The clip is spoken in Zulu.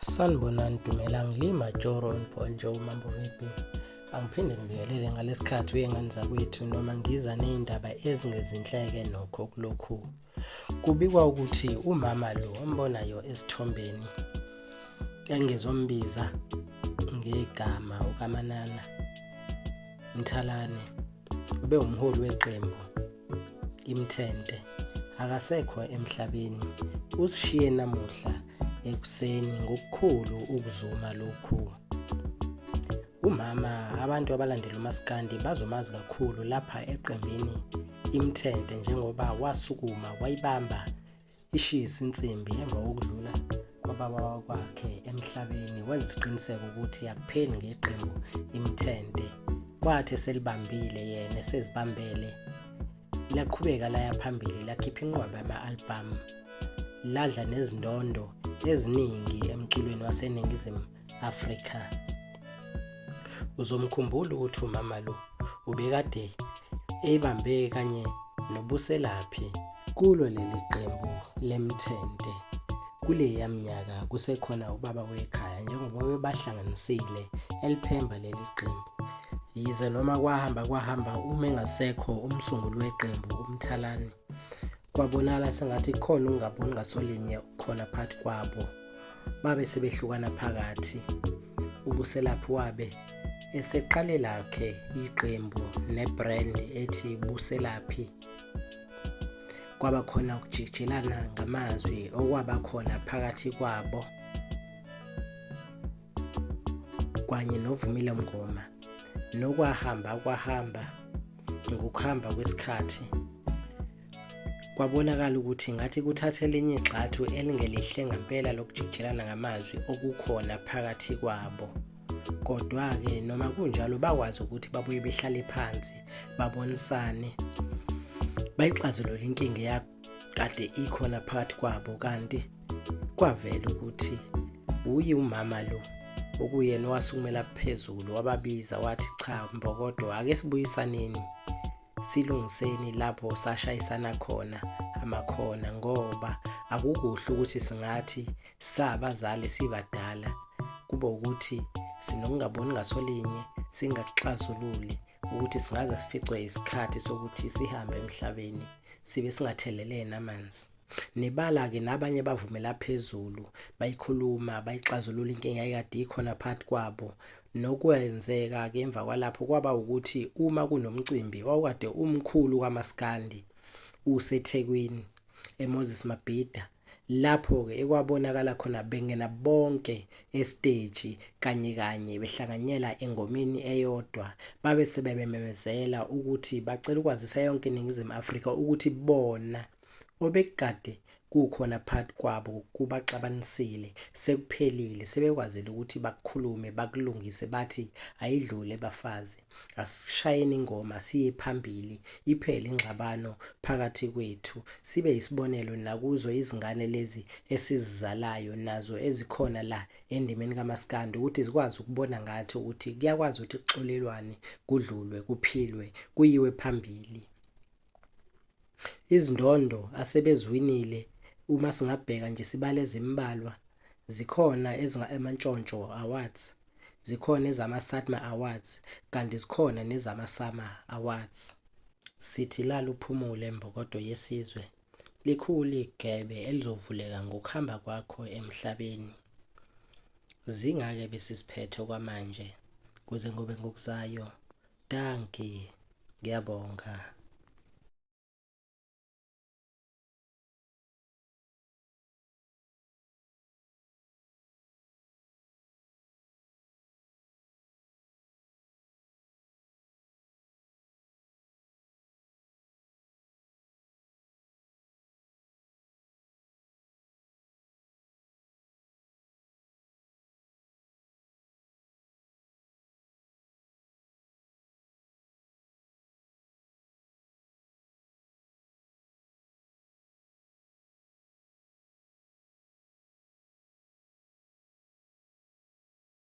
Sanibonani Dumelang Lima Joro Nponjo Mambo vipi? Angiphinde ngibingelele ngalesikhathi uyengane zakwethu noma ngiza nezindaba ezingezinhleke nokho kulokhu. Kubikwa ukuthi umama lo ombonayo esithombeni engizombiza ngegama uKamanana Mthalane ube umholi weqembu Imthente akasekho emhlabeni usishiye namuhla ekuseni ngokukhulu ukuzuma lokhu. Umama abantu abalandela umaskandi bazomazi kakhulu lapha eqembini Imthente njengoba wasukuma wayibamba ishisa insimbi emva kokudlula kwababa wakwakhe emhlabeni wenza isiqiniseko ukuthi akupheli ngeqembu Imthente. Kwathi eselibambile yena esezibambele laqhubeka laya phambili lakhipha inqwaba yama-albhamu ladla nezindondo eziningi emculweni waseNingizimu Afrika. Uzomkhumbula ukuthi umama lo ubekade eyibambe kanye noBuselaphi kulo leli qembu leMthente. Kuleya minyaka kusekhona ubaba wekhaya njengoba bebahlanganisile eliphemba leli qembu. Yize noma kwahamba kwahamba uma engasekho umsunguli weqembu uMthalane kwabonakala sengathi kukhona ukungaboni ngasolinye khona phakathi kwabo babe sebehlukana phakathi uBuselaphi wabe eseqale lakhe iqembu nebrand ethi Buselaphi kwaba khona ukujikijelana ngamazwi okwaba khona phakathi kwabo kwanye noVumile Mngoma nokwahamba kwahamba ngokuhamba kwesikhathi kwabonakala ukuthi ngathi kuthatha elinye igxathu elingelihle ngempela lokujikijelana ngamazwi okukhona phakathi kwabo. Kodwa-ke noma kunjalo bakwazi ukuthi babuye behlale phansi babonisane bayixazulule inkinga eyakade ikhona phakathi kwabo kanti kwavela ukuthi uye umama lo okuyena owasukumela phezulu wababiza wathi cha mbokodo ake sibuyisaneni silungiseni lapho sashayisana khona amakhona ngoba akukuhle ukuthi singathi sabazali sibadala kube ukuthi sinokungaboni ngasolinye singakuxazululi ukuthi singaze sificwe isikhathi sokuthi sihambe emhlabeni sibe singathelelene amanzi. Nebala-ke nabanye bavumela phezulu bayikhuluma bayixazulula inkinga eyayikade ikhona phakathi kwabo. Nokwenzeka-ke emva kwalapho kwaba ukuthi uma kunomcimbi wawukade umkhulu kamaskandi useThekwini eMoses Mabhida lapho-ke ekwabonakala khona bengena bonke esiteji kanye kanye behlanganyela engomeni eyodwa babe sebebememezela ukuthi bacela ukwazisa yonke iNingizimu Afrika ukuthi bona obekukade kukhona phakathi kwabo kubaxabanisile sekuphelile sebekwazile ukuthi bakukhulume bakulungise bathi ayidlule bafazi asishayeni ingoma siye phambili iphele ingxabano phakathi kwethu sibe isibonelo nakuzo izingane lezi esizizalayo nazo ezikhona la endimeni kamaskandi ukuthi zikwazi ukubona ngathi ukuthi kuyakwazi ukuthi kuxolelwane kudlulwe kuphilwe kuyiwe phambili. Izindondo asebeziwinile uma singabheka nje sibale ezimbalwa zikhona ezinga-Amantshontsho Awards, zikhona ezama-SATMA Awards kanti zikhona nezama-SAMA Awards. Sithi lala uphumule mbokodo yesizwe, likhulu igebe elizovuleka ngokuhamba kwakho emhlabeni. Zingake ebesiziphethe okwamanje kuze kube ngokuzayo. Dankie, ngiyabonga.